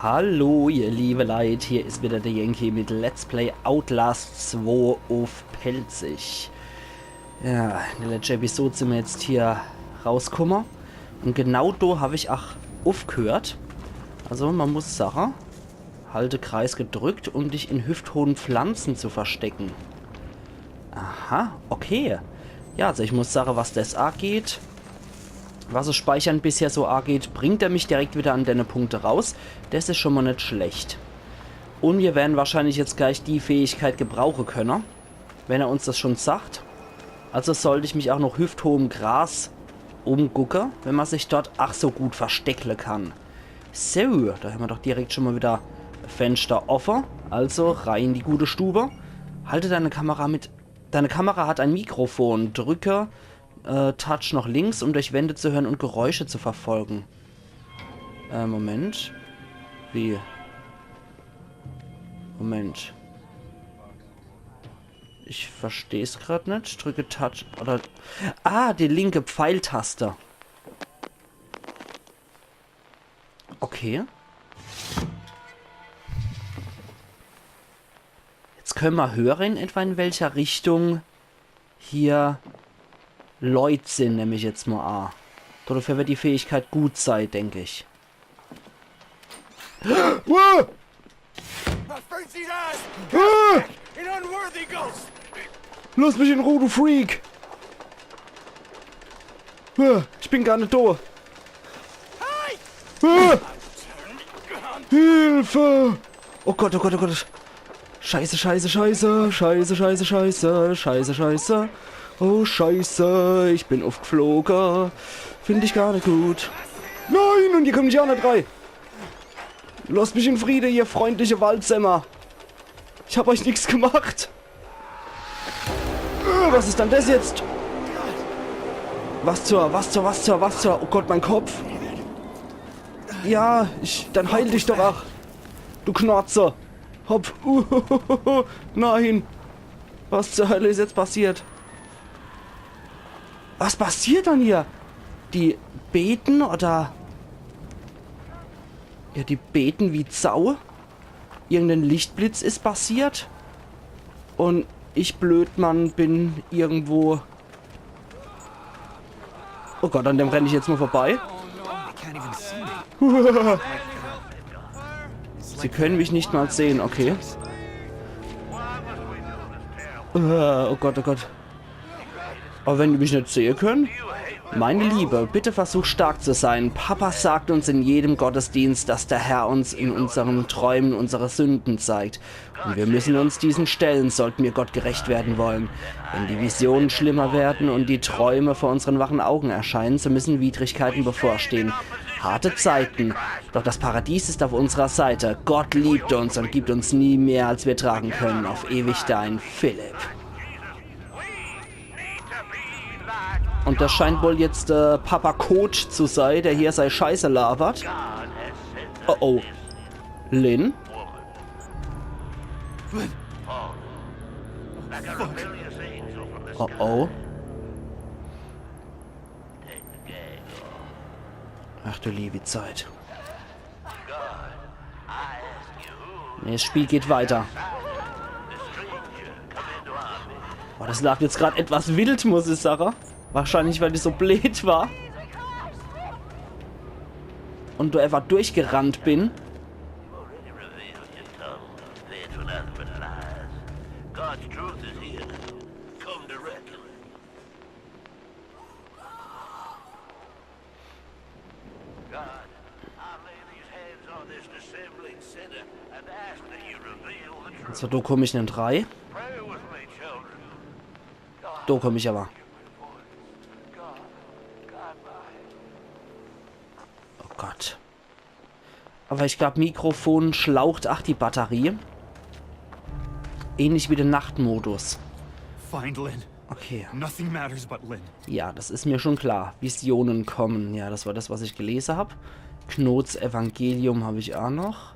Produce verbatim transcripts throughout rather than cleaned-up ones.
Hallo, ihr liebe Leit, hier is wieder der Yankee mit Let's Play Outlast zwei uff Pälzisch. Ja, in der letschte Episode sin mer jetzt hier rauskumme. Un genau do hab ich ach uffgehört. Also, mer muss sache, halte Kreis gedrückt, um dich in hüfthohen Pflanzen zu verstecken. Aha, okay. Ja, also ich muss sache, was des ageht, was es Speichern bisher so ageht, bringt er mich direkt wieder an denne Punkte raus. Des is schon mol net schlecht. Un mir werre wahrscheinlich jetzt gleich die Fähigkeit gebrauche könne, wenn er uns des schon sagt. Also sollt ich mich ach noch hüfthohem Gras umgucke, wenn mer sich dort ach so gut versteckle kann. So, do hämmer doch direkt schon mol wieder Fenster offe. Also rein in die gute Stube. Halte deine Kamera mit Deine Kamera hat ein Mikrofon. Drücke, äh, Touch nach links, um durch Wände zu hören und Geräusche zu verfolgen. Äh, Moment. Wie? Moment. Ich versteh's grad net. Drücke Touch oder... Ah, die linke Pfeiltaste. Okay. Jetzt könne mer höre, in etwa in welcher Richtung hier Leit sin, nemm ich jetzt mol a. Dodefür werd die Fähigkeit gut sei, denk ich. Uah! My frenzied eyes! Ah! An unworthy ghost! Lass mich in Ruh, du Freak! Ah, ich bin gar net do. Hey! Ah! Hilfe! Oh Gott, oh Gott, oh Gott. Scheiße, scheiße, scheiße, scheiße, scheiße, scheiße, scheiße, scheiße. Oh Scheiße, ich bin uffgfloge. Find ich gar net gut. Nein, un hier kommen die annere drei. Lasst mich in Friede, ihr freundliche Waldsämmer. Ich hab euch nix gemacht. Äh, was is dann des jetzt? Was zur, was zur, was zur, was zur? Oh Gott, mein Kopf. Ja, ich, dann heil dich doch, ach. Du Knorze. Hopp. Uhuhuhu. Nein. Was zur Hölle is jetzt passiert? Was passiert dann hier? Die beten oder... Ja, die beten wie Sau. Irgendein Lichtblitz is passiert. Un ich, Blödmann, bin irgendwo... Oh Gott, an dem renn ich jetzt mol vorbei. Sie können mich nicht mal sehen, okay. Äh, oh Gott, oh Gott. Aber wenn die mich net sehe können? Meine Liebe, bitte versuch stark zu sein. Papa sagt uns in jedem Gottesdienst, dass der Herr uns in unseren Träumen unsere Sünden zeigt. Und wir müssen uns diesen stellen, sollten wir Gott gerecht werden wollen. Wenn die Visionen schlimmer werden und die Träume vor unseren wachen Augen erscheinen, so müssen Widrigkeiten bevorstehen. Harte Zeiten. Doch das Paradies ist auf unserer Seite. Gott liebt uns und gibt uns nie mehr, als wir tragen können. Auf ewig dein Philipp. Und das scheint wohl jetzt, äh, Papa Kot zu sei, der hier sei Scheiße labert. Oh oh. Lynn? Oh oh. Ach du liebe Zeit. Nee, das Spiel geht weiter. Boah, das läuft jetzt grad etwas wild, muss ich sagen. Wahrscheinlich, weil ich so blöd war. Und do einfach durchgerannt bin. God's truth is here. Come to reckon. God, I lay these hands on this dissembling sinner and ask that you reveal the truth. Also, do komm ich net rei. Pray with me, children. Do komm ich aber. God, God, my... Oh Gott. Aber ich glaub, Mikrofon schlaucht ach die Batterie. Ähnlich wie der Nachtmodus. Find Lynn. Okay. Nothing matters but Lynn. Ja, das is mir schon klar. Visionen kommen. Ja, das war das, was ich gelese hab. Knots Evangelium hab ich ach noch.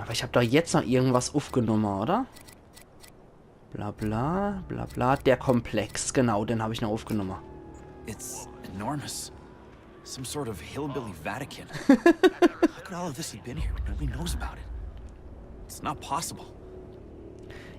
Aber ich hab doch jetzt noch irgendwas uffgenumme, oder? Bla bla, bla bla. Der Komplex, genau, den hab ich noch uffgenumme. It's enormous. Some sort of hillbilly Vatican. How could all of this have been here? Nobody knows about it. It's not possible.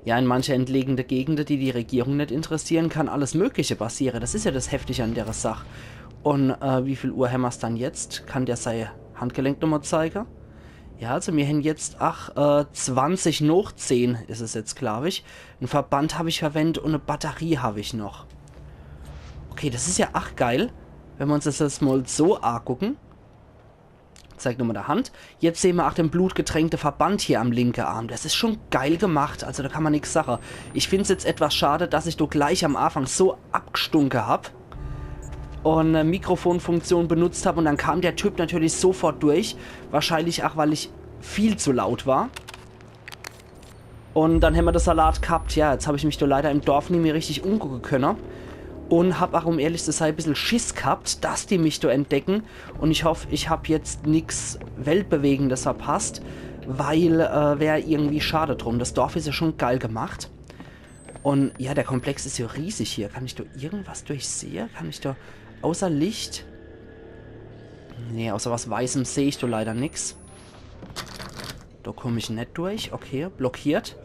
Ja, in manche entlegene Gegende, die die Regierung net interessiere, kann alles Mögliche passiere. Das is ja das Heftige an dere Sach. Un äh, wie viel Uhr hämmer's dann jetzt? Kann der sei Handgelenk nomol zeige? Ja, also mir hän jetzt, ach, äh, zwanzig noch zehn is es jetzt, glaub ich. En Verband hab ich verwendt un e Batterie hab ich noch. Okay, das is ja ach geil, wenn mer uns das jetzt mol so agucken. Zeig nomol der Hand. Jetzt sehn mer ach den blutgetränkte Verband hier am linke Arm. Das is schon geil gemacht, also da kann mer nix sache. Ich find's jetzt etwas schade, dass ich do gleich am Anfang so abgestunke hab un e Mikrofonfunktion benutzt hab un dann kam der Typ natürlich sofort durch. Wahrscheinlich ach, weil ich viel zu laut war. Un dann hämmer das Salat gehabt. Ja, jetzt hab ich mich do leider im Dorf nie mehr richtig umgucke könne. Un hab ach, um ehrlich zu sei, e bissel Schiss gehabt, dass die mich do entdecken. Un ich hoff, ich hab jetzt nix Weltbewegendes verpasst, weil äh, wär irgendwie schade drum. Das Dorf is ja schon geil gemacht. Un ja, der Komplex is ja riesig hier. Kann ich do irgendwas durchsehe? Kann ich do außer Licht? Nee, außer was Weißem seh ich do leider nix. Do komm ich net durch. Okay, blockiert.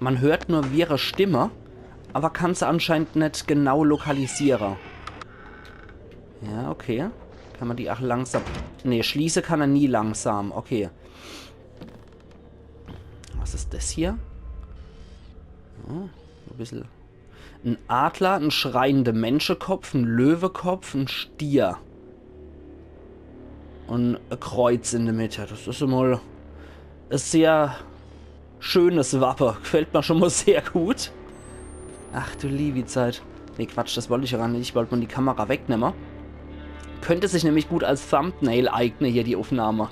Man hört nur ihre Stimme, aber kann se anscheinend net genau lokalisiere. Ja, okay. Kann man die ach langsam... Nee, schließe kann er nie langsam. Okay. Was is das hier? Ja, e bissel. En Adler, en schreiende Menschekopf, en Löwekopf, en Stier. Un e Kreuz in der Mitte. Das is emol e sehr schönes Wappe. Gefällt mir schon mal sehr gut. Ach du liebi Zeit. Nee, Quatsch, das wollt ich ja gar net. Ich wollt mal die Kamera wegnemme. Könnte sich nämlich gut als Thumbnail eigne hier, die Aufnahme.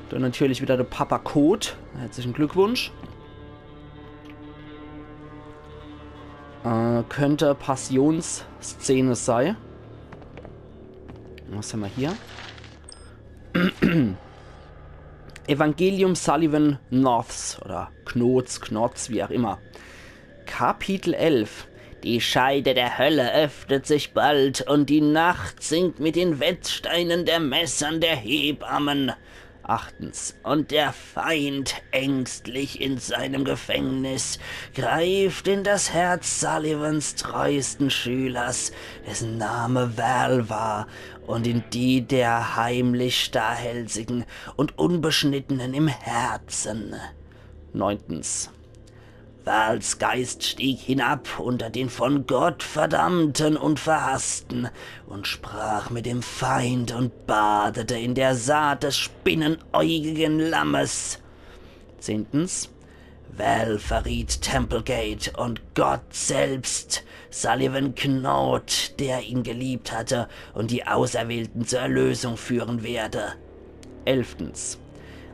Dann natürlich wieder der Papa Kot. Herzlichen Glückwunsch. Äh, könnte Passionsszene sei. Was hämmer hier? Evangelium Sullivan Knoths oder Knots, Knots, wie auch immer. Kapitel elf. Die Scheide der Hölle öffnet sich bald und die Nacht sinkt mit den Wetzsteinen der Messern der Hebammen. Achtens. Und der Feind, ängstlich in seinem Gefängnis, greift in das Herz Sullivans treuesten Schülers, dessen Name Val war, und in die der heimlich Starrhälsigen und Unbeschnittenen im Herzen. Neuntens. Vals Geist stieg hinab unter den von Gott Verdammten und Verhassten und sprach mit dem Feind und badete in der Saat des spinnenäugigen Lammes. Zehntens. Val verriet Templegate und Gott selbst, Sullivan Knoth, der ihn geliebt hatte und die Auserwählten zur Erlösung führen werde. Elftens.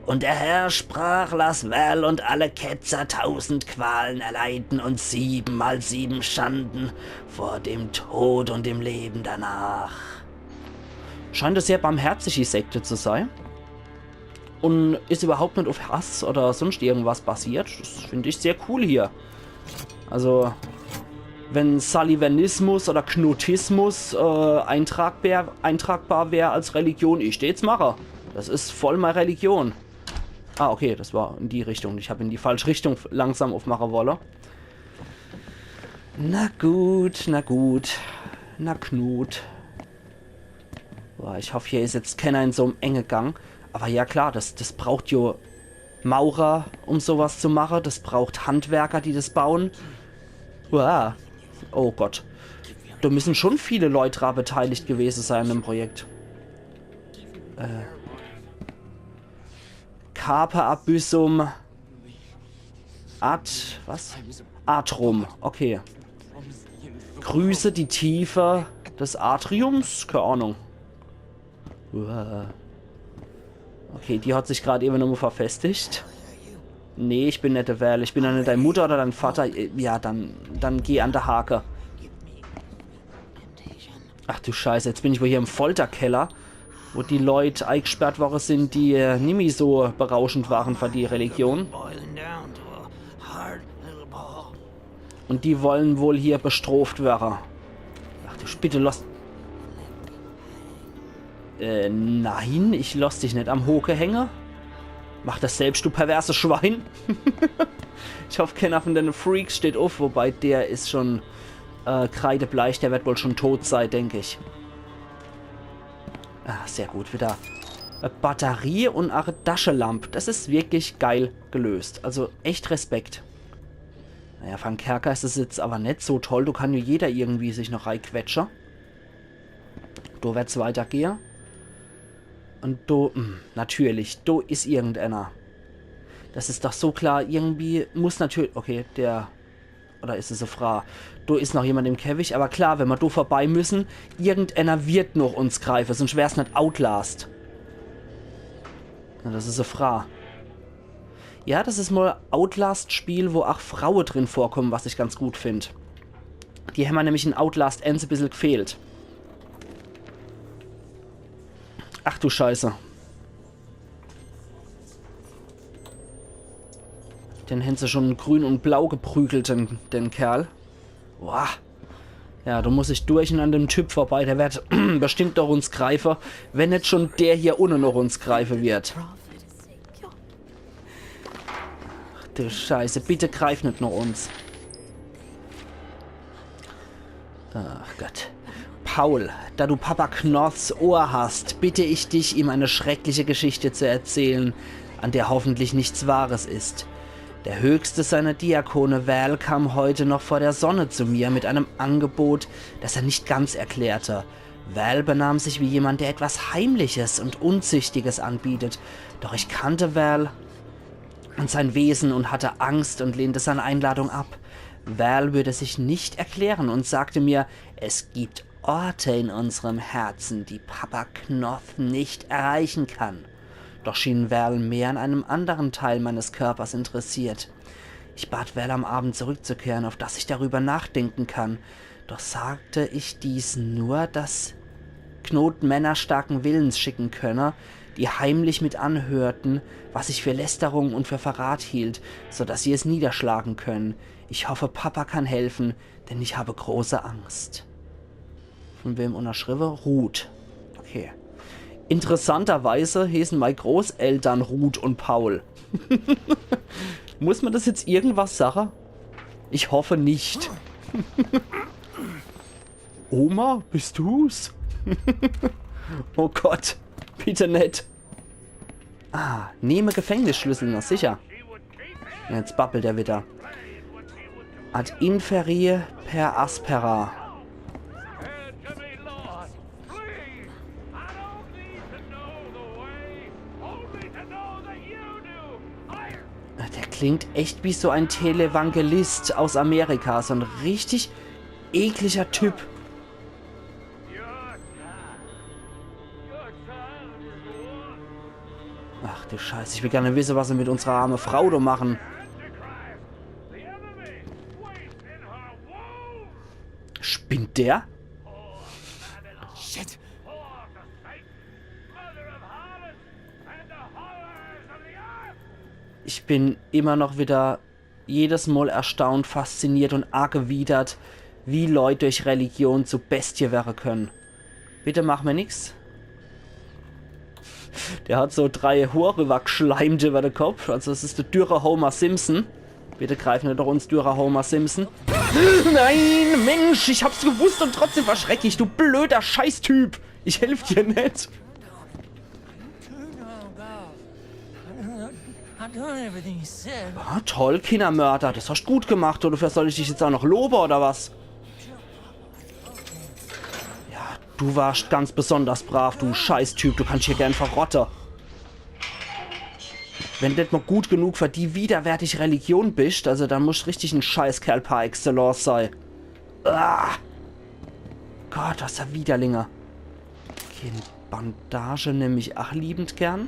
Und der Herr sprach: Lass Val und alle Ketzer tausend Qualen erleiden und siebenmal sieben Schanden vor dem Tod und dem Leben danach. Scheint e sehr barmherzige Sekte zu sei. Und is überhaupt net auf Hass oder sonst irgendwas basiert. Das find ich sehr cool hier. Also, wenn Sullivanismus oder Knotismus äh, eintragbar, eintragbar wär als Religion, ich dät's mache. Das is voll mei Religion. Ah, okay, das war in die Richtung. Ich hab in die falsche Richtung langsam aufmache wolle. Na gut, na gut. Na Knut. Boah, ich hoff, hier is jetzt kenner in so'm enge Gang. Aber ja klar, das, das braucht jo Maurer, um sowas zu mache. Das braucht Handwerker, die das bauen. Uah. Oh Gott. Da müssen schon viele Leut dra beteiligt gewese sein an dem Projekt. Äh. Carpe Abyssum At... was? Atrum. Okay. Grüße die Tiefe des Atriums. Keine Ahnung. Uah. Okay, die hat sich grad eben nochmal verfestigt. Nee, ich bin net de Val. Ich bin doch net dei Mutter oder dei Vater. Ja, dann, dann geh an de Hake. Ach du Scheiße, jetzt bin ich wohl hier im Folterkeller, wo die Leut eigsperrt worre sind, die äh, nimmi so berauschend waren für die Religion. Und Die wollen wohl hier bestroft werre. Ach du, bitte lass. Äh, nein, ich lass dich net am Hoke hänge. Mach das selbst, du perverses Schwein. Ich hoff, kenner von dene Freaks steht uff, wobei der is schon äh, kreidebleich, der wird wohl schon tot sei, denk ich. Ah, sehr gut, wieder e Batterie und ach e Taschelamp. Das is wirklich geil gelöst. Also echt Respekt. Naja, von Kerker is es jetzt aber net so toll. Do kann jo jeder irgendwie sich noch reiquetsche. Do wird's weitergehe. Und do, hm, natürlich, do is irgendeiner. Das is doch so klar. Irgendwie muss natürlich, okay, der, oder is es e Fraa? Do is noch jemand im Käfig, aber klar, wenn mer do vorbei müssen, irgendeiner wird noch uns greife, sonst wär's net Outlast. Na, das is e Fraa. Ja, das is mol Outlast-Spiel, wo ach Fraue drin vorkommen, was ich ganz gut find. Die hämmer nämlich in Outlast eens e bissel gfehlt. Ach du Scheiße. Den hän se schon grün und blau geprügelt, den, den Kerl. Boah. Ja, do muss ich durch und an dem Typ vorbei. Der wird bestimmt noch uns greife, wenn net schon der hier unne noch uns greife wird. Ach du Scheiße, bitte greif net noch uns. Ach Gott. Paul, da du Papa Knoths Ohr hast, bitte ich dich, ihm eine schreckliche Geschichte zu erzählen, an der hoffentlich nichts Wahres ist. Der höchste seiner Diakone, Val, kam heute noch vor der Sonne zu mir mit einem Angebot, das er nicht ganz erklärte. Val benahm sich wie jemand, der etwas Heimliches und Unzüchtiges anbietet. Doch ich kannte Val und sein Wesen und hatte Angst und lehnte seine Einladung ab. Val würde sich nicht erklären und sagte mir, es gibt Orte in unserem Herzen, die Papa Knoth nicht erreichen kann. Doch schien Val mehr an einem anderen Teil meines Körpers interessiert. Ich bat Val, am Abend zurückzukehren, auf dass ich darüber nachdenken kann. Doch sagte ich dies nur, dass Knoth Männer starken Willens schicken könne, die heimlich mit anhörten, was ich für Lästerung und für Verrat hielt, so dass sie es niederschlagen können. Ich hoffe, Papa kann helfen, denn ich habe große Angst. Von wem unterschriebe? Ruth. Okay. Interessanterweise heeßen mei Großeltern Ruth und Paul. Muss mer das jetzt irgendwas sage? Ich hoffe nicht. Oma, bist du's? Oh Gott, bitte net. Ah, nehme Gefängnisschlüssel, na sicher. Jetzt babbelt er wieder. Ad inferi per aspera. Der klingt echt wie so ein Televangelist aus Amerika. So ein richtig ekliger Typ. Ach du Scheiße, ich will gerne wissen, was sie mit unserer armen Frau da machen. Spinnt der? Shit. Ich bin immer noch wieder jedes Mal erstaunt, fasziniert und angewidert, wie Leute durch Religion zu Bestie werden können. Bitte mach mir nix. Der hat so drei Hoor rübergeschleimt über den Kopf. Also es ist der dürre Homer Simpson. Bitte greif net doch uns dürre Homer Simpson. Nein, Mensch, ich hab's gewusst und trotzdem verschreck ich, du blöder Scheißtyp. Ich helf dir net. Ah, toll, Kindermörder, das hast gut gemacht. Und dafür soll ich dich jetzt auch noch loben, oder was? Ja, du warst ganz besonders brav, du Scheißtyp. Du kannst hier gern verrotte. Wenn du net mal gut genug für die widerwärtige Religion bist, also dann musst du richtig ein Scheißkerl par excellence sein. Ah. Gott, was für Widerlinge. Okay, eine Bandage nehme ich ach liebend gern.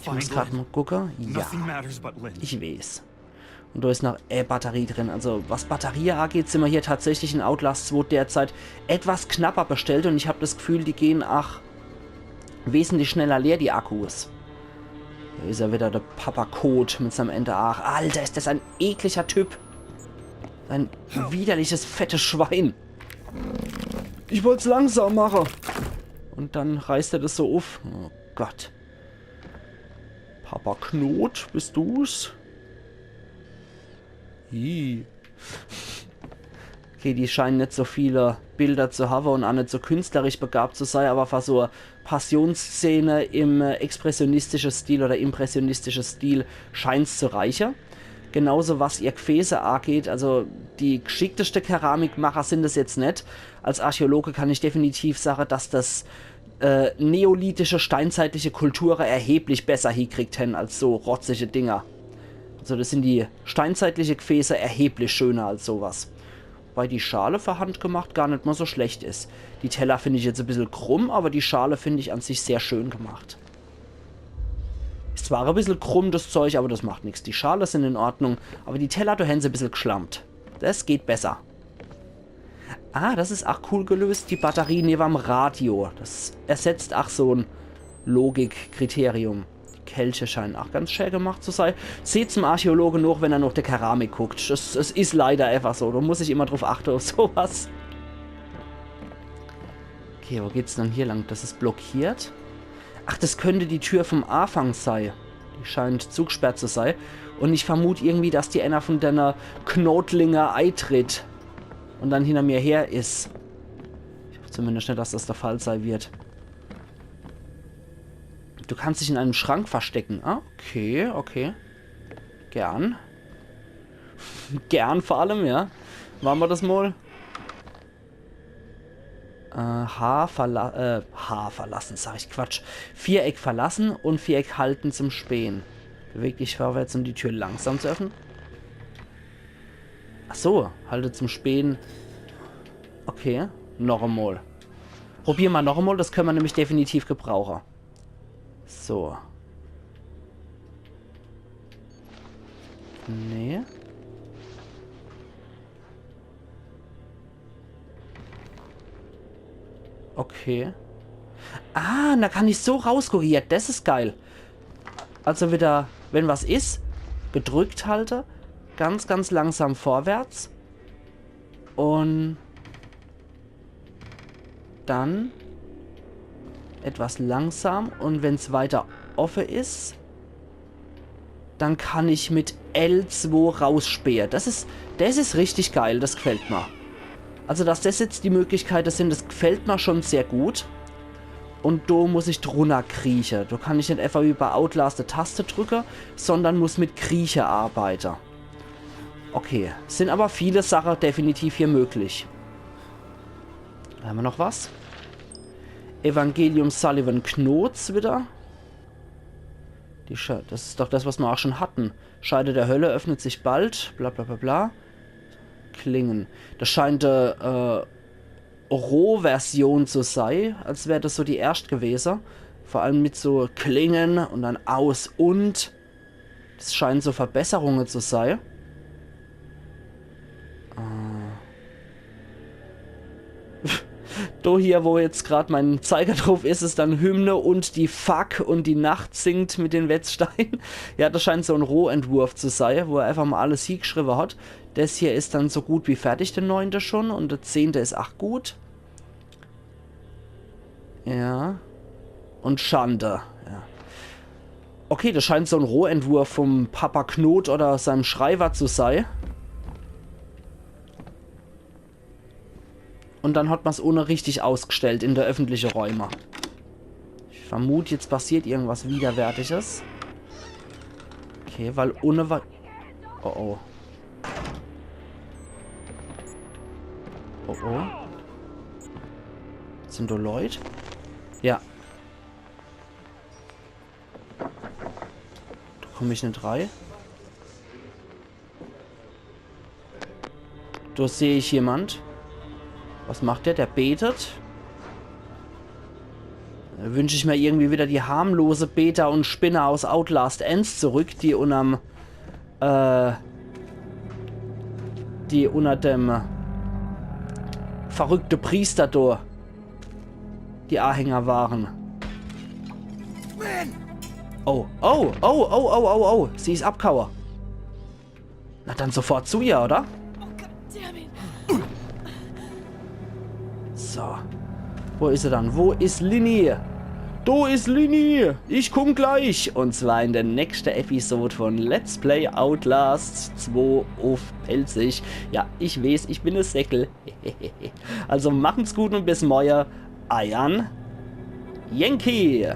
Ich muss grad mal gucken. Ja, ich weiß. Und da ist noch e Batterie drin. Also was Batterie angeht, sind wir hier tatsächlich in Outlast zwei derzeit etwas knapper bestellt und ich hab das Gefühl, die gehen ach wesentlich schneller leer, die Akkus. Da ist ja wieder der Papa Knoth mit seinem Ende. Ach, Alter, ist das ein ekliger Typ. Ein widerliches, fettes Schwein. Ich wollt's langsam mache. Und dann reißt er das so uff. Oh Gott. Papa Knot, bist du's? Ih. Okay, die scheinen net so viele Bilder zu hawe und aa net so künstlerisch begabt zu sei, aber für so Passionsszene im, äh, expressionistische Stil oder impressionistische Stil scheint's zu reiche. Genauso was ihr Gfäße ageht, also die gschickteste Keramikmacher sind es jetzt net. Als Archäologe kann ich definitiv sage, dass das, äh, neolithische, steinzeitliche Kulture erheblich besser hiekriegt hän als so rotzige Dinger. Also das sind die steinzeitliche Gfäße erheblich schöner als sowas. Wobei die Schale für Hand gemacht gar net mal so schlecht is. Die Teller find ich jetzt e bissel krumm, aber die Schale find ich an sich sehr schön gemacht. Is zwar e bissel krumm, das Zeug, aber das macht nix. Die Schale sind in Ordnung, aber die Teller, do hän se e bissel gschlampt. Das geht besser. Ah, das is ach cool gelöst, die Batterie newem Radio. Das ersetzt ach so e Logikkriterium. Die Kelche scheinen ach ganz schä gemacht zu sei. Seht's em Archäologe noch, wenn er noch de Keramik guckt. Es, es is leider einfach so. Do muss ich immer druf achte, auf sowas. Okay, wo geht's dann hier lang? Das is blockiert. Ach, das könnte die Tür vom Aafang sei. Die scheint zugsperrt zu sei. Und ich vermut irgendwie, dass die einer von dene Knotlinge eitritt und dann hinter mir her is. Ich hoff zumindest net, dass das der Fall sei wird. Du kannst dich in einem Schrank verstecken. Ah, okay, okay. Gern. Gern vor allem, ja. Mache mer das mal. Äh, H verla-, äh, H verlassen, sag ich Quatsch. Viereck verlassen und Viereck halten zum Spähen. Beweg dich vorwärts, um die Tür langsam zu öffnen. Ach so, halte zum Spähen. Okay, noch emol. Probier mer noch emol, das können mer nämlich definitiv gebrauche. So. Nee. Okay. Ah, da kann ich so rausgucke. Ja, das is geil. Also wieder, wenn was is, gedrückt halte, ganz, ganz langsam vorwärts und dann etwas langsam und wenn's weiter offe is, dann kann ich mit L zwei rausspähe. Das is, das is richtig geil, das gfällt mer. Also, dass das jetzt die Möglichkeite sind, das gfällt mer schon sehr gut. Und do muss ich drunner krieche. Do kann ich net einfach wie bei Outlast e Taste drücke, sondern muss mit Krieche arbeite. Okay, sind aber viele Sache definitiv hier möglich. Haben wir noch was? Evangelium Sullivan Knots wieder. Die Sche-, das is doch das, was wir auch schon hatten. Scheide der Hölle öffnet sich bald, bla bla bla bla. Klingen. Das scheint, äh, äh, Rohversion zu sei, als wär das so die erscht gewese. Vor allem mit so Klingen und dann aus und. Das scheinen so Verbesserunge zu sei. Äh. Do hier, wo jetzt grad mein Zeiger drauf is, is dann Hymne und die Fuck und die Nacht singt mit den Wetzstein. Ja, das scheint so en Rohentwurf zu sei, wo er einfach mal alles hiegeschriebe hat. Das hier is dann so gut wie fertig, der neunte schon, und der zehnte is ach gut. Ja. Und Schande. Ja. Okay, das scheint so en Rohentwurf vom Papa Knot oder seinem Schreiber zu sei. Und dann hat man's ohne richtig ausgestellt in der öffentliche Räume. Ich vermut, jetzt passiert irgendwas Widerwärtiges. Okay, weil ohne wa-, oh oh. Oh oh. Sind do Leut? Ja. Do komm ich net rei. Do seh ich jemand. Was macht der? Der betet. Do wünsch ich mir irgendwie wieder die harmlose Beter und Spinner aus Outlast eins zurück, die unnerm, äh, die unner dem verrückte Priester do die Ahänger waren. Oh, oh, oh, oh, oh, oh, oh. Sie is abghaue. Na dann sofort zu ihr, oder? Wo is er dann? Wo is Lynni? Do is Lynni! Ich kumm gleich! Und zwar in der nächsten Episode von Let's Play Outlast zwei uff Pälzisch. Ja, ich weeß, ich bin e Säckel. Also machen's gut und bis morje. Eiern Yankee.